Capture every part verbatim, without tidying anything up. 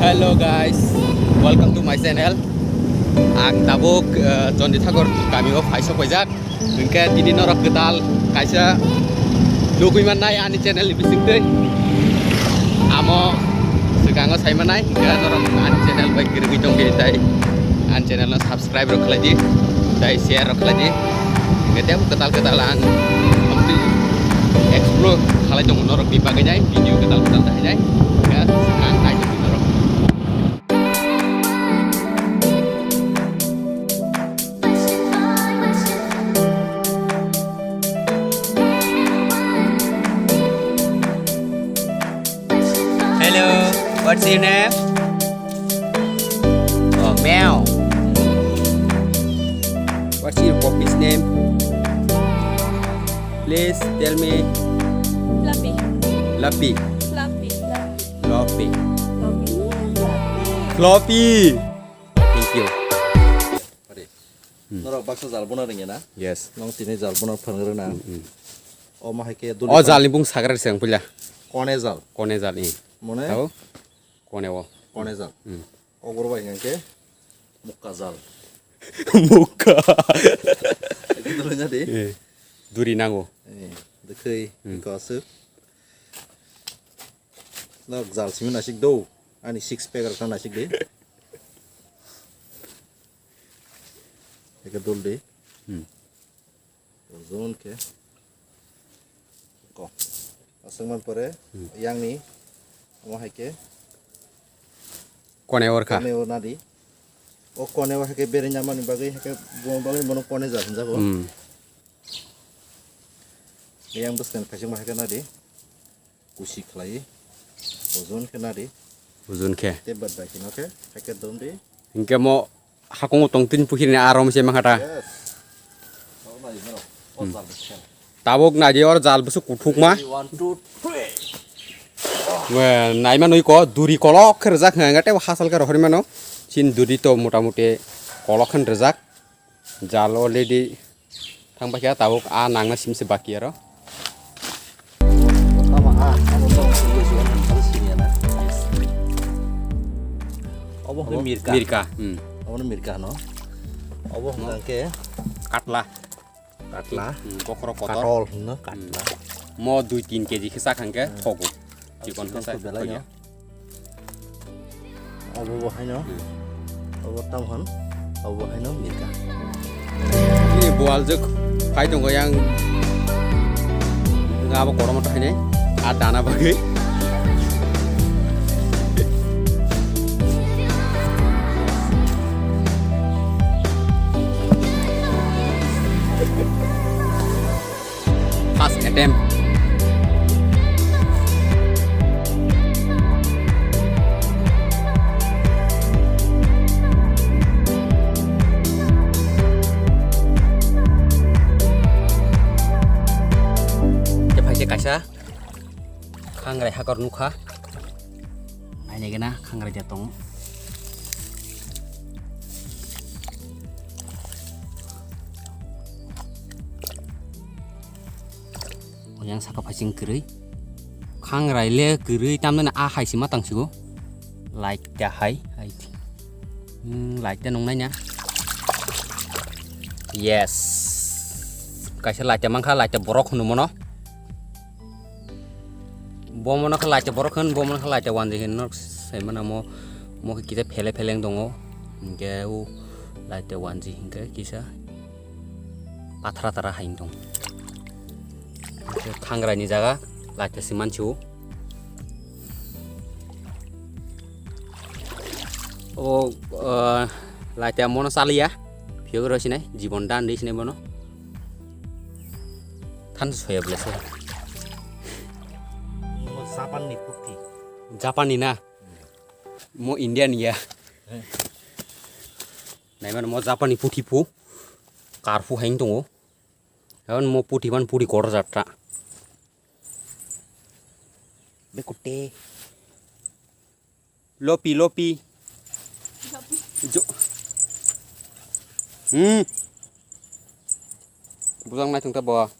Hello guys, welcome to my channel. Ang tabuk, eh, Chondithakur kamio phaisok paijak. Hwnkhe tini norok kwtal kaisa nugwi mannai ani channel ni bisingtwi. Amo swkango sai mannai, hwnkhe norok ani channel bai kwrwngwi tongkhe tai ani channel no subscribe rok khlai di, tai share rok khlai di. Hwnkhe tei kwtal kwtal ang explore khlai tongo norok ni bagwi nai video kwtal kwtal ta hinai. Hwnkhe ang nai tongdi norok. Hello, what's your name? Oh, meow. What's your puppy's name? Please tell me. Fluffy. Fluffy. Fluffy. Fluffy. Fluffy. Fluffy. Thank you. Norok baksa jal bono rwngya na? Yes. Nong tini jal bono phwrwng rwna. Mm, mm. O ma hai khe duli O pan- jal ni bung sagra se ang puila. Kone jal. Kone jal ni. Mone? Tao? Kone o. Kone jal. Mm. O guru bai hwnkhe mukka jal. Mukka. Ekdom dole na di. Eh, duri nango. Eh, dekhei, Hmm. ko aswk. Nok jal simi nasik do. Ani six pack rok nasik di. Eke dul di. Hmm. Zone ke. Ko. Aswk man pore, Hmm. yang ni. Omo hai ke. Kone or kha. Kone or nadi. O kone o hai ke bere nyamani bagwi hai ke bo bagwi bono kone jal hinjago. Hmm. Yang bwskan kaisa ma hai ke nadi. Kusi khlai. Ojon khe nadi. Ojon khe. Te bad bai khe no khe. Hai ke dom di. Hinkhe mo hakung tong tin pukhiri ni arom se makhata. Yes. Tabuk nadi or jal busu kuthukma. One, two, three. We, naima nui ko, duri kolok khe rwjak hwnga, tei hasal khe rohormano. Chin duri to mota moti kolok khe rwjak. Jal already thang paikha, tabuk a nangna simse baki aro. Obo hwnkhe Obo mirka. Mirka, hmm. Obo no mirka hwno. Obo hwnkhe katla. Katla. Hmm, bokhorok kotor. Katol hwno, katla. Hmm. Mo dui tin keji khe sak hwnkhe Hmm. thogo. Chikon khe Chikon sak khe belai thogo. No. Obo bo haino. Hmm. Obo tam hwn. Obo bo haino mirka. Ini bual jek phai tongo yang. Nga abo korom to hainai. A dana bagwi. First attempt. Tei phaikhe kaisa khangrai hakor nukha. Nainai gana khangrai ja tongo. Yang saka phaising kwrwi. Khangrai le kwrwi tamnani a hai se ma tang sigo. Light ta hai, hai. Hmm, light ta nung nai na. Yes. Kaisa light ta mankha, light ta borok hwnwi mono. Bo mono khe light ta borok hwn, bo mono khe light ta wanji hwn, nok sai mano mo, mo khe kisa phele phele wng tongo. Hinkhe o light ta wanji hinkhe kisa. Pathara tara hai wng tong. Khe khangrai ni jaga light ta se mansi o. O, ah, light ta mono chaliya. Phiyok rw sinai, jibon dan di sinai bono. Than soya bole se. Mo Japan ni puthi. Japan ni na? Mo India ni ya. Eh. Nai mano mo Japan ni puthi pu. Kar pu hai wng tongo. Eboni mo puthi man puri kotor jat ta. Bekute. Lopi, lopi. Jo. Hmm. Bujang nai thung ta bo.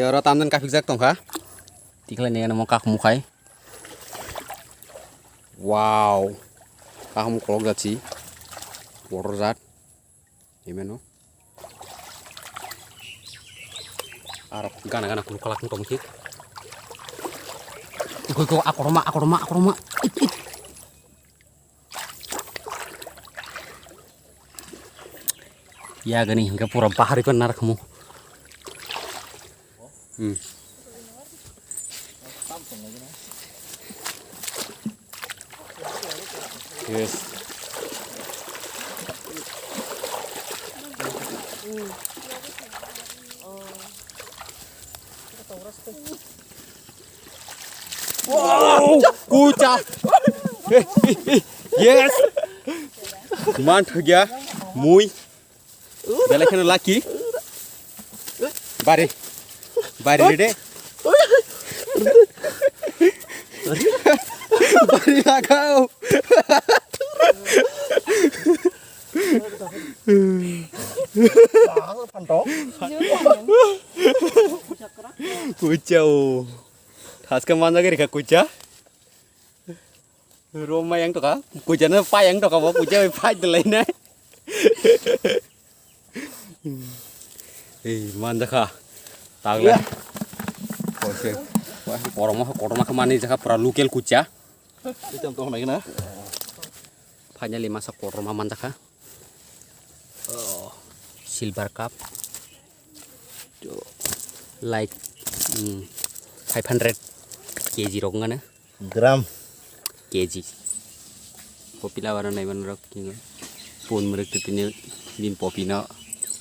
Oro tamdan kaphikjak tongkha. Tikhlai nini ano mo kakhmu khai. Wow. Kakhmu kolok jatsi. Borok jat. Imeno. Arok gana gana kunu kalak tong thik. Iko iko akoroma akoroma akoroma. It it. Ya gani hingke pura bahari pan narakmu. Hmm. Yes. Wow, kucha. Yes. Man thagya. Mui. Belai kheno lucky. Bari. Bari de. Bari lagao. Kuchao. Thaske manjak rikha kucha. Roma yang toka, kuchano pa yang toka bo kucha pai de lai nai. Ei manjakha. Tagle. Koise. Wah, koroma koroma kha mani jakha pura local kucha. Itam to nai na. Finally masa koroma manjakha. Oh, silver cup. Like, hmm, five hundred K G rok wngkha na. Gram. K G. Popila wara naiman rok kingo. Pun murek tutine bin popino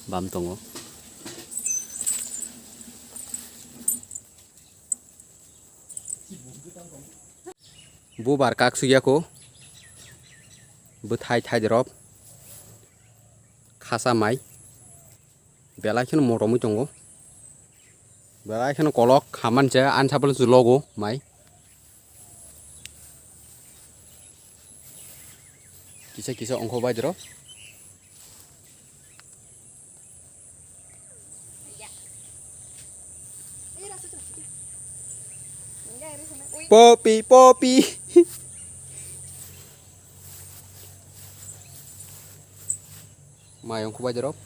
bam tongo. Bubar kak sugya ko. Bwthai thai drop. Khasa mai. Belai kheno moromwi tongo. Belai kheno kolok khaman se, ani sapalo se logo mai. Kisa kisa ongkho bai doro. Popi, popi. Mayung kubai jorok.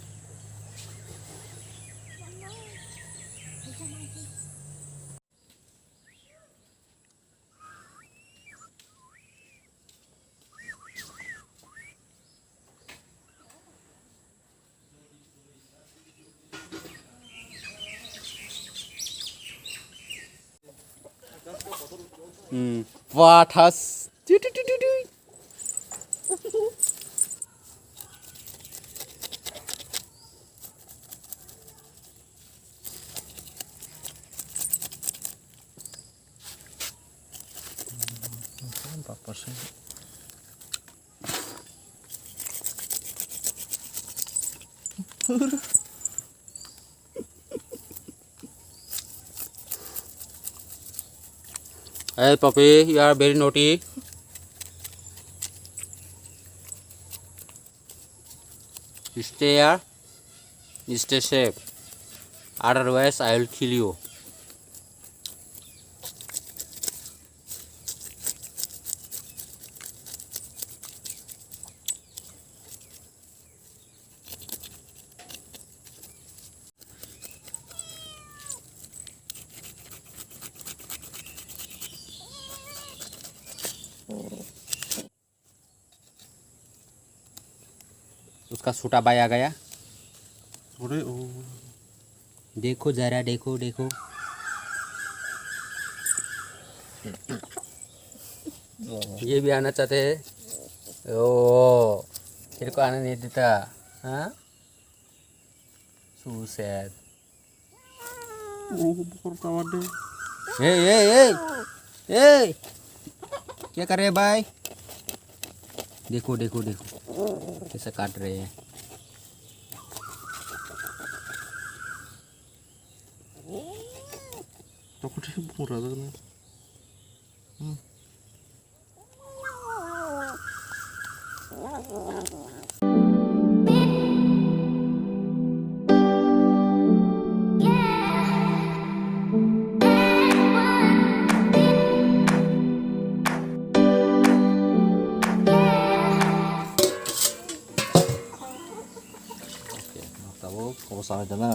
Hmm. Wah, thas. Tui, tui, tui, tui, tui. Bapak sih. Hey, puppy, you are very naughty. Stay here. Stay safe. Otherwise, I will kill you. उसका छोटा भाई आ गया। अरे ओ। देखो जरा, देखो, देखो। ये भी आना चाहते हैं। ओ, तेरे को आने नहीं देता, हाँ? So sad. Oh, bukor tawar de. Hey, hey, hey. Hey. Kya kar rahe hai bhai? Dekho, dekho, dekho. Kaisa kaat rahe hain. Tokot hi bukor tawar de. Hmm. Ada na.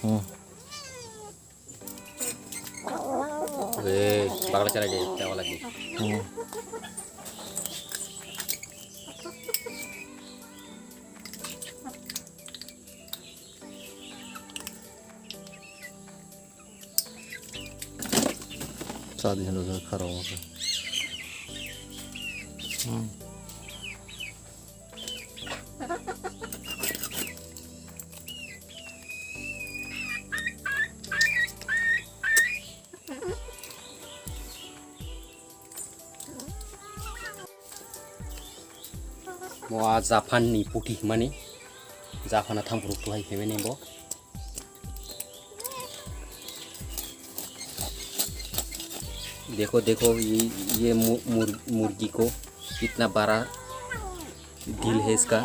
Hmm. Eh, bakal cara dia, dia lagi. Hmm. Sadi hino sa kharo. Hmm. Mo a Japan ni puthi himani, Japan a thangphuru tuhai himani bo. देखो, देखो, ये, ये मु-, मुर-, मुर्गी को कितना बड़ा दिल है इसका।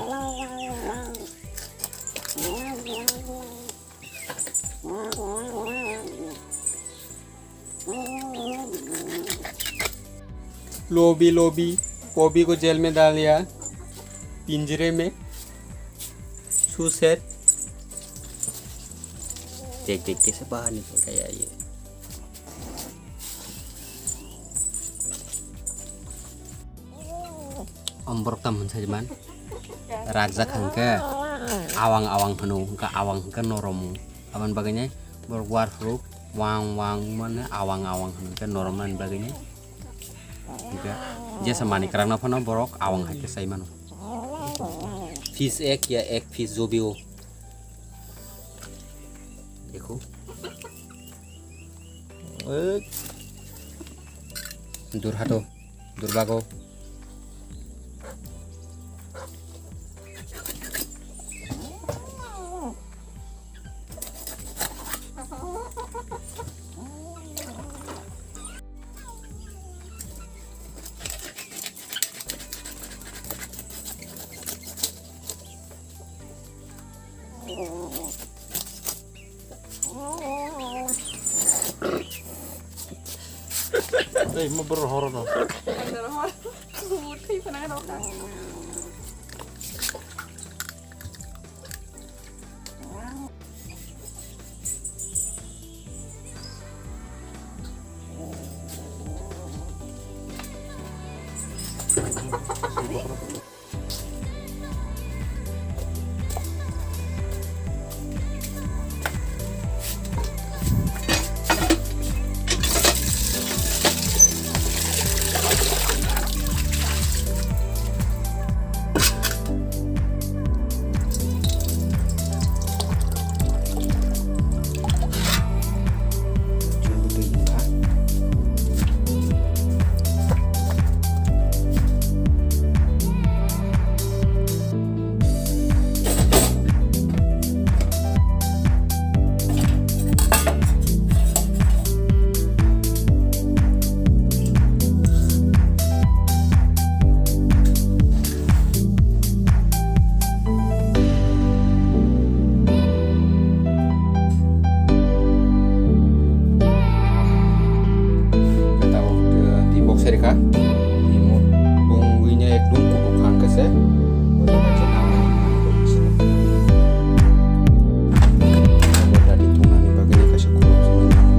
लोभी लोभी, कौवी को जेल में डाल दिया, पिंजरे में। सू सेड। देख देख कैसे बाहर निकल गया ये। Om borok tam hwn sajman. Rajak hwnkhe awang awang hwno, hwnkhe awang hwnkhe norom. Aboni bagwi nai borok war phuru wang wang mane awang awang hwnkhe norom nani bagwi nai. Hwnkhe jesa manwi kwrak no phano borok awang hai khe sai mano. Fish egg ya egg fish jo bi o. Dekho. Ek. Durhato, durbago. Ei, mo borok horo no. Ang doro hor. Thwi phana rok. Tabuk, eh, twi bok sai rwkha. Twi mo tungwi no ekdum kuphur kha hwnkhe se. Dati thungnani bagwi kaisa khulok swnwi nango.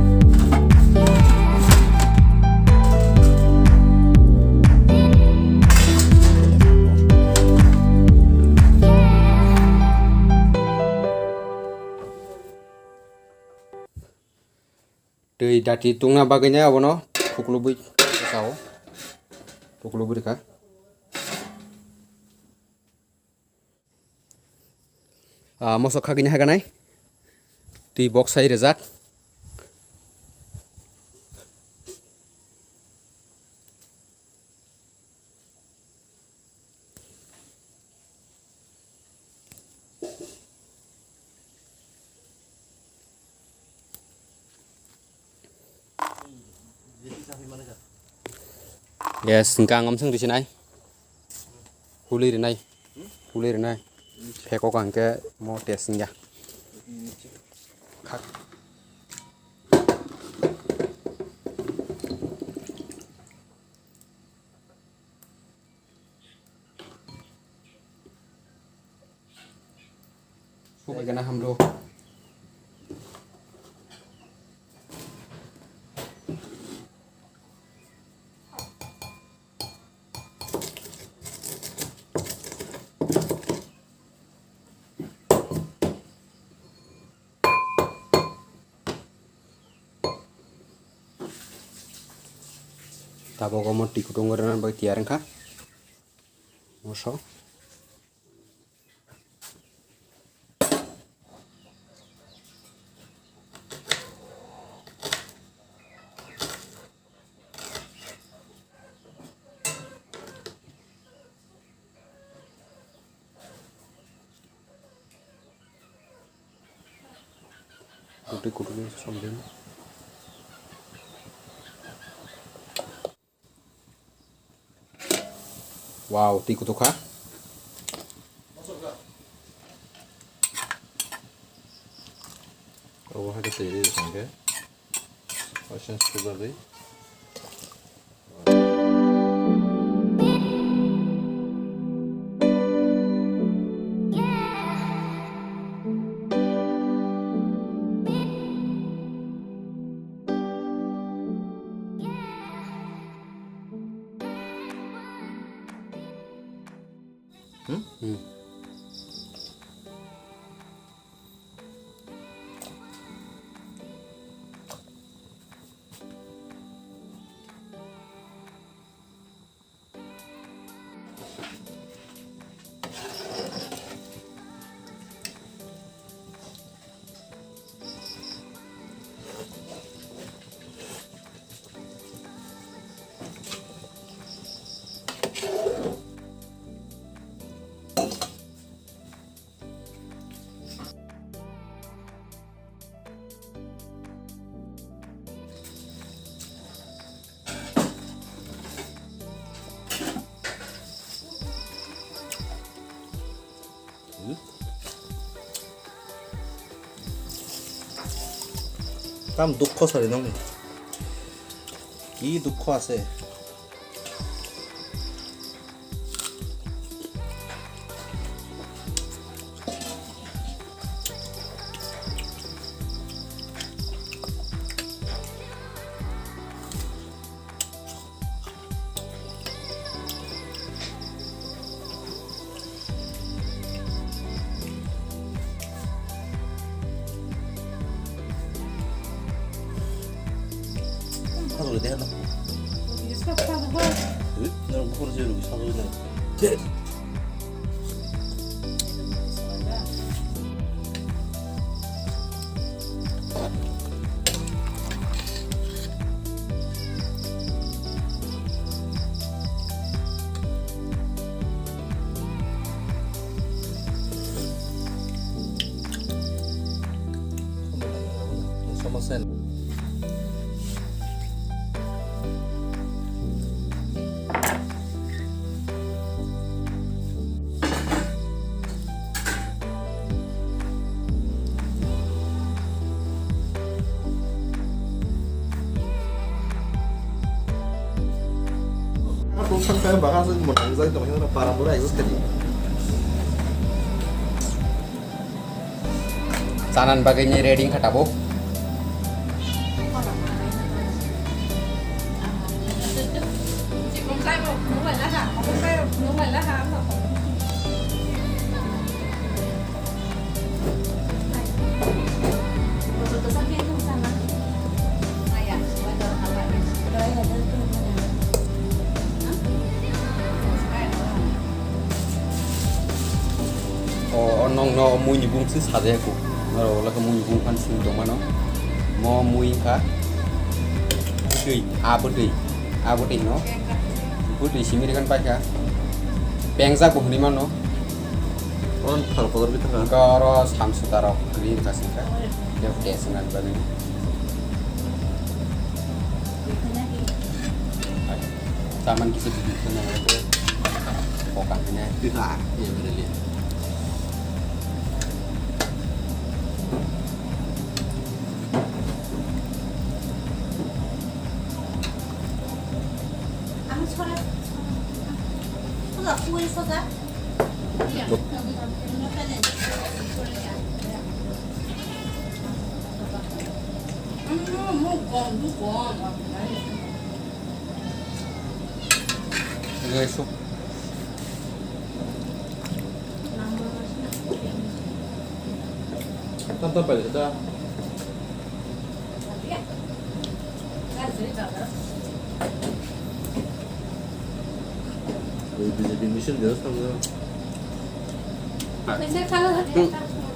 Twi dati tungna bagwi nai abono thuklubwi sao. Thuklubwi rwkha. Ah, mosok khagwini haganai. Twi bok sai rwjak. Yes, hwnkhe ang omsong risi nai. Huli rinai. Huli rinai. Phekok ang khe mo test wngya. Khak. Abo omo twi kutung rwna bagwi tiyar wngkha. Moso. Kutung kutung something. Wow, twi kutung kha. Obo hai khe twi rwi tongkhe. Ocean sugar rwi. Hmm? Hmm. Tam dukho sari nang. Ki dukho ase? Khajoli de hano. Ui, norok buphuru se rwgwi sajagwi nang. Somosa. Ang kung sang kaya baka sa mo tang zai tong hino para mura ayos kadi. Chanan bagwi ni ready wngkha tabuk. O, o nokno muini bung se sajaya kho. Norok ulo khe muini bung phan simi tongmano. Mo mui wngkha bwtwi, a bwtwi, a bwtwi no. Bwtwi simi rikhan paikha. Pengjak bo hwnwi mano. On thal kotor bi thangkha. Wngkha oro samsudar rok kwrwi wngkha singkha. Tei test wngna bagwi. Taman kisa bidit kheno poka hwnwi. Tisa, iya bereli. Ang sora, sora, sora, sora. Tanpa balik dah. B J P misil dia sama.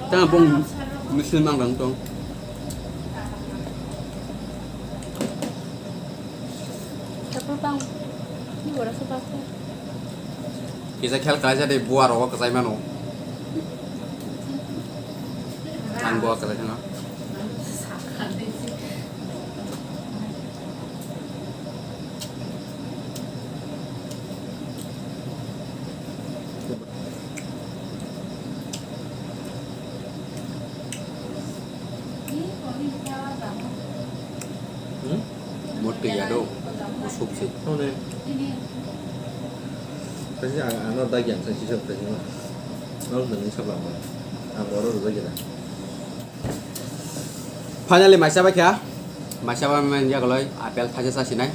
Tang bong misil mang dang tong. Kisa khel khlai jadi buar rok kachai mano. Ang buar kachai thangna. Motwi ya do, musuk se. Hone. Kasi ang ano dagi ang sa sisa kasi ma. Nol nang sa ba ma. Ang oro ro dagi na. Finally maisa ba kya? Maisa ba men ya goloi apple thaja sa sinai.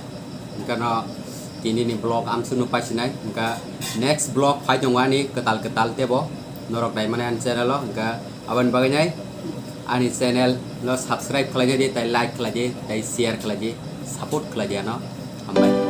Engka no tini ni vlog amsunu pai sinai. Engka next vlog phai tongo ani kwtal kwtal tebo. Norok nai mani ani channel o. Engka aboni bagwi nai ani channel no subscribe khlai di, tai like khlai di, tai share khlai di, support khlai di ano. Hambai.